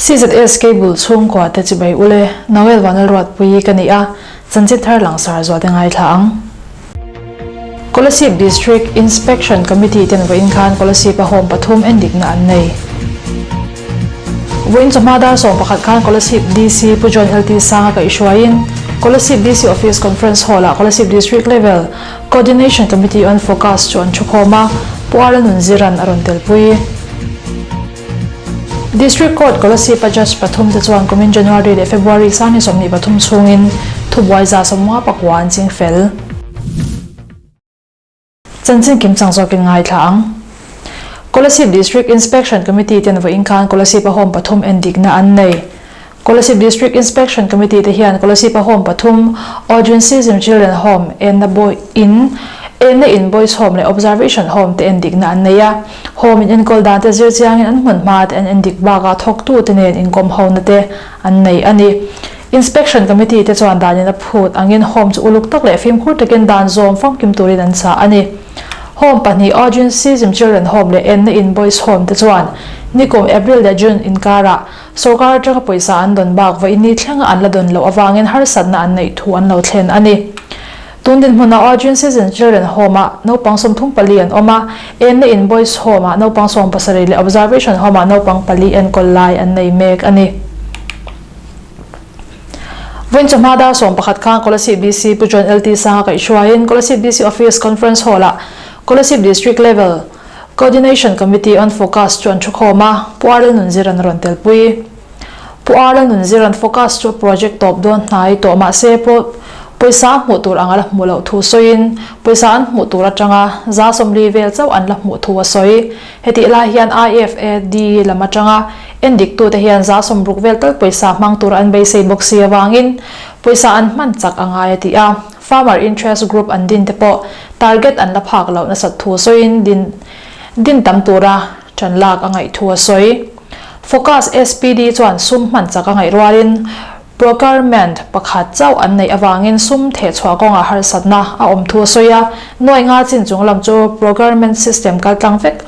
CZS Cable chhungkua te chibai ule Noel Vanlalruatpuii ka ni a, chanchin thar langsar zual te ngaithla ang. Kolasib District Inspection Committee ten vawiin khan Kolasib a home pathum endikna an nei. Vawiin chawhma dar 11 khan Kolasib DC Pu John LT Sanga kaihhruaiin Kolasib DC Office Conference Hall-ah Kolasib District Level Coordination Committee on Focus chu an thukhawm a, Pu Arla Nunziran a rawn telpui. District Court Kolasib a Judge pathum te chuan kumin January leh February sangni 23 chhungin thubuai 59 an ching fel. Chanchin kim chang zawkin ngaithla ang. Kolasib District Inspection Committee ten vawiin khan Kolasib a home pathum endikna an nei. Kolasib District Inspection Committee te hian Kolasib a home pathum Audrin Season Children Home, Enna Boy In, Enna In Boys Home leh Observation Home te endikna an nei a. Home in enkawl dan te zir chiangin an hmun hma te an endik bakah thawktu te nen inkawm hona te an nei a ni. Inspection Committee te chuan danin a phut angin home chu uluk tak leh fimkhur takin dan zawm famkim turin an chah a ni. Home pahnih Audrin Season Children Home leh Enna In Boys Home te chuan nikum April leh June inkarah Sorkar atanga pawisa an dawn bak vawiin ni thlenga an la dawn loh avangin harsatna an neih thu an lo thlen a ni. Tun dinhmunah Audrin Season Children Home-ah naupang 34 an awm a, Enna In Boys Home-ah naupang 17 leh Observation Home-ah naupang pali enkawl lai an nei mek a ni. Vawiin chawhma dar 11 khan Kolasib DC Pu John LT Sanga kaihhruaiin Kolasib DC Office Conference Hall-ah Kolasib District Level Coordination Committee on Focus chu an thukhawm a, Pu Arlal Nunzir an rawn telpui. Pu Arlal Nunzir an Focus chu project tawp dawn hnai tawh mah se pawisa hmuh tur ang a la hmuh loh thu sawiin pawisa an hmuh tur atanga 40% vel chauh an la hmuh thu a sawi. Hetih lai hian IFAD lam atanga endiktute hian 60% vel tal pawisa hmang tur an beisei bawk si avangin pawisa an hman chak a ngai a ti a. Farmer Interest Group an din te pawh target an la phak loh nasat thu sawiin din din tam tura tan lak a ngaih thu a sawi. Focus SPD chuan sum hman chak a ngaih rualin procurement pakhat chauh an neih avangin sum thehchhuah kawngah harsatna a awm thu a sawi a, nuai nga chin chung lam chu procurement system kaltlang vek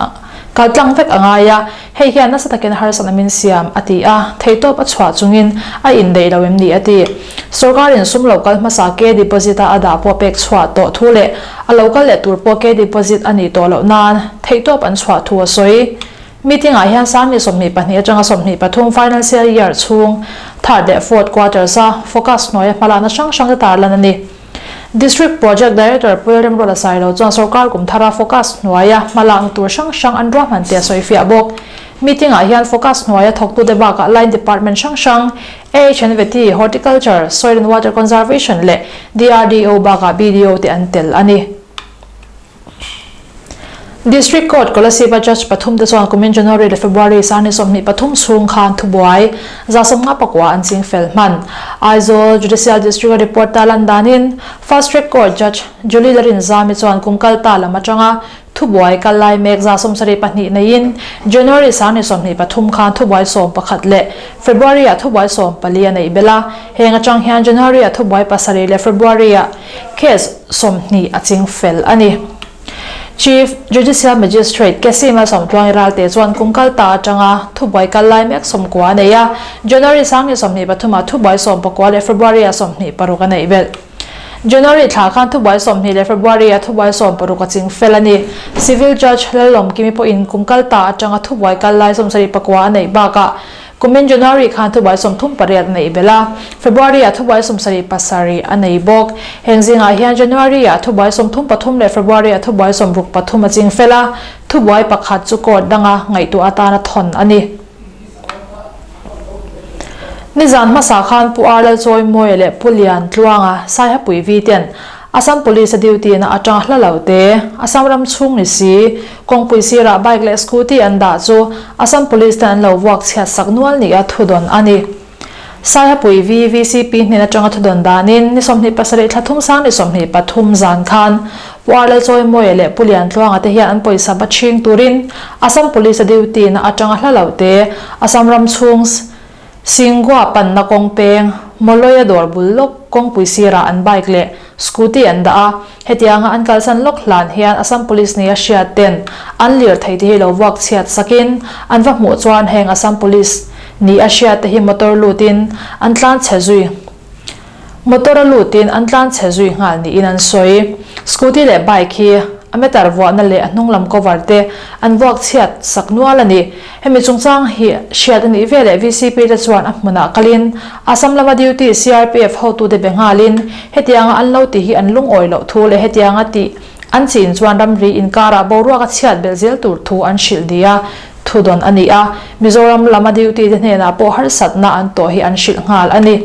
kaltlang vek a ngai a, hei hian nasa takin harsatna min siam a ti a, theihtawp a chhuah chungin a indaih lo em ni a ti. Sorkarin sum lo kal hmasa ke deposit a a dah pawh pek chhuah tawh thu leh a lo kal leh tur pawh ke deposit a nih tawh loh nan theihtawp an chhuah thu a sawi. Meeting ah hian 2022 atanga 23 financial year chhung third leh fourth quarters a focus hnuaia hmalakna hrang hrang te tarlan a ni. District Project Director Pu Remruala Sailo chuan sorkar kum thara focus hnuaia hmalakna tur hrang hrang an ruahman tih a sawi fiah bawk. Meeting ah hian focus hnuaia thawktute bakah line department hrang hrang AHNVT, Horticulture, Soil and Water Conservation leh DRDO bakah BDO te an tel a ni. District Court Kolasib a Judge pathum te chuan kumin January leh February sangni 23 chhung khan thubuai 59 an ching fel hman. Aizawl Judicial District a report ta lan danin Fast Track Court Judge Julie Larinzami chuan kum kal ta lam atanga thubuai kal lai mek 72 neiin January sangni 23 khan thubuai 11 leh February ah thubuai 14 a neih bel a, heng atang hian January ah thubuai pasarih leh February ah case 20 a ching fel a ni. Chief Judicial Magistrate Cassie Malsawmtluangi Ralte chuan kum kal ta atanga thubuai kal lai mek 90 a nei a, January sangni 23 ah thubuai 19 leh February ah 26 a neih belh. January thla khan thubuai 20 leh February ah thubuai 60 a ching fel a ni. Civil Judge Lallawmkimi pawhin kum kal ta atanga thubuai kal lai 79 a neih bakah kumin January khan thubuai 38 a neih belh a, February ah thubuai 77 a nei bawk. Heng zingah hian January ah thubuai 33 leh February ah thubuai 63 a ching fel a, thubuai pakhat chu court danga ngaihtuah atana thawn a ni. Nizan hmasa khan Pu Arlal Chawimawi leh Pu Lian Tluanga Saihapui V ten Assam Police a duty na atanga hla lo te, Assam ram chhung ni si, kawngpui sirah bike leh scooty an dah chu Assam Police ten an lo vuak chhiat sak nual ni a thudawn a ni. Saihapui V VCP hnen atanga thudawn danin ni 27 thla thum sang ni 23 zan khan Pu Arlal Chawimawi leh Pu Lian Tluanga te hian an pawisa ba chhing turin Assam Police a duty na atanga hla lo te, Assam ram chhung Singua panna kawng peng, Mawlawia dawr bul lawk kawngpui sirah an bike leh scooty an dah a, hetianga an kalsan lawk hlan hian Assam Police nia hriat ten an lir thei te hi lo vuak chhiat sakin an va hmuh chuan heng Assam Police ni a hriat te hi motor lutin an tlan chhe zui Motor a lutin an tlan chhe zui nghal niin an sawi. Scooty leh bike hi a meter vuahna leh a hnung lam cover te an vuak chhiat sak nual a ni. Hemi chungchang hi hriat a nih veleh VCP te chuan a hmunah kalin Assam lama duty CRPF hotute be nghalin hetianga an lo tih hi an lungawi loh thu leh hetianga tih an chin chuan ramri inkarah boruak a chhiat belh zel tur thu an hrilh nia thudawn a ni a. Mizoram lama duty te hnenah pawh harsatna an tawh hi an hrilh nghal a ni.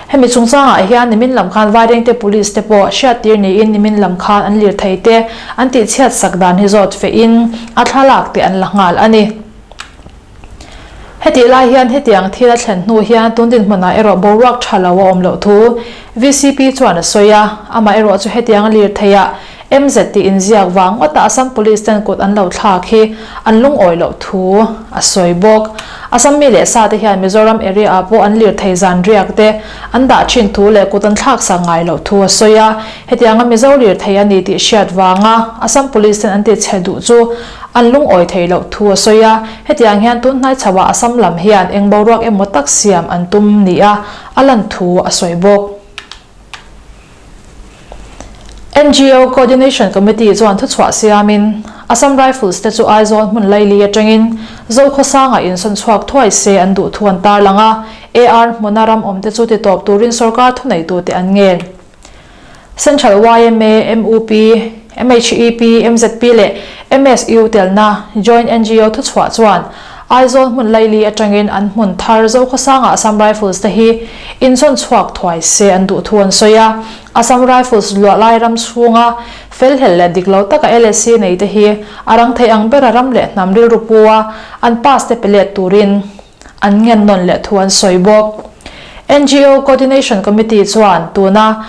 Hemi chungchangah hian nimin lam khan Vairengte Police te pawh hriattir niin nimin lam khan an lirthei te an tihchhiat sak dan hi zawt fehin a thlalak te an la nghal a ni. Hetih lai hian hetiang thil a thlen hnu hian tun dinhmunah erawh boruak tha lo a awm loh thu VCP chuan a sawi a, amaherawh chu hetiang lirtheiah MZ tih inziak vang ngawta Assam Police ten kut an lo thlak hi an lungawi loh thu a sawi bawk. Assam mi leh sa te hian Mizoram area ah pawh an lirthei zan riak te an dah thin thu leh kut an thlak sak ngai loh thu a sawi a. Hetianga Mizo lirthei a ni tih hriat vanga Assam Police ten an ti chhe duh chu an lungawi thei loh thu a sawi a. Hetiang hian tun hnai chho ah Assam lam hian eng boruak emaw tak siam an tum nia a lan thu a sawi bawk. NGO Coordination Committee chuan thuchhuah siamin, Assam Rifles te chu Aizawl hmun laili atangin Zokhawsanga insawn chhuak thuai se an duh thu an tarlang a, AR hmuna ram awmte chu titawp turin sorkar thuneitute an ngen. Central yma, mup, MHEP, MZP leh MSU telna Joint NGO thuchhuah chuan Aizawl hmun laili atangin an hmun thar Zokhawsanga Assam Rifles te hi insawn chhuak thuai se an duh thu an sawi a. Assam Rifles luah lai ram chhunga felhlel leh dik lo taka LSC nei te hi a rang thei ang bera ram leh hnam rilru pu a an pass te pe let turin an ngen nawn leh thu an sawi bawk. NGO Coordination Committee chuan tuna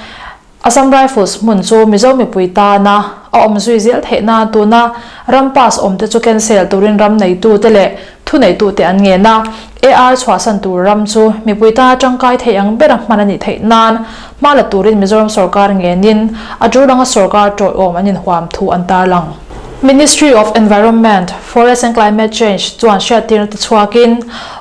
Assam Rifles hmun chu Mizo mipui tana a awm zui zel theih nan tuna ram pass awmte chu cancel turin ram neitute leh thuneitute an ngen a. AR chhuahsan tur ram chu mipui tana tangkai thei ang bera hman a nih theih nan hma la turin Mizoram sorkar ngenin a tul anga sorkar tawiawm an inhuam thu an tarlang. Ministry of Environment, Forest and Climate Change chuan hriattirna ti chhuakin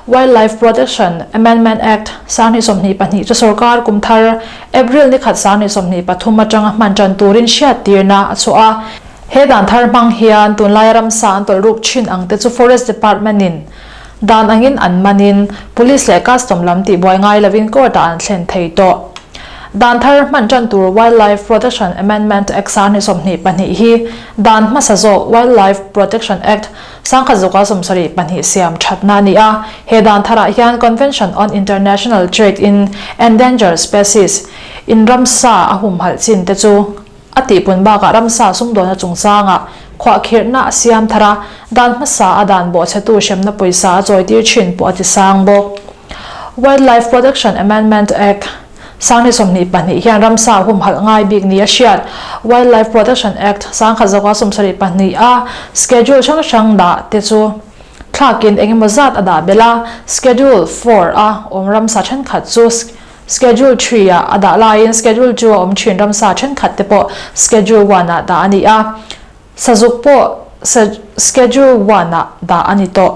Wildlife Protection Amendment Act 2022 chu sorkar kum thar April ni khat 2023 atanga hman tan turin hriattirna a chhuah a. He dan thar hmang hian tunlaia ramsa an tawlh ruk thin ang te chu Forest Department in dan angin an manin Police leh Custom lam tihbuai ngai lovin court ah an thlen thei tawh. Dan thar hman tan tur Wildlife Protection Amendment Act 2022 hi dan hmasa zawk Wildlife Protection Act 1972 siam thatna a ni a, he dan tharah hian Convention on International Trade in Endangered Species in ramsa a humhalh chin te chu a tihpun bakah ramsa sumdawna chungchangah khuahkhirhna a siam thar a, dan hmasa a dan bawhchhetu hremna pawisa a chawitir thin pawh a ti sang bawk. Wildlife Protection Amendment Act. 2022 hian ramsa humhalh ngai bik ni a hriat. Wildlife Protection Act 1972 a Schedule hrang hrang dah te chu thlakin engemaw zat a dah belh a, Schedule Four a awm ramsa thenkhat chu Schedule Three ah a dah laiin Schedule Two a awm thin ramsa thenkhat te pawh Schedule One ah dah a ni a, sazuk pawh Schedule One ah dah a ni tawh.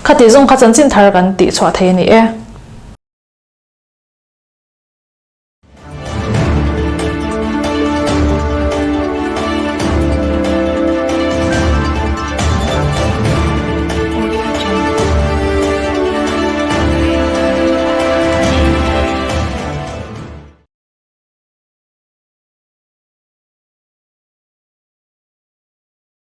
Khati zawng kha chanchin thar kan tih chhuah thei a ni e.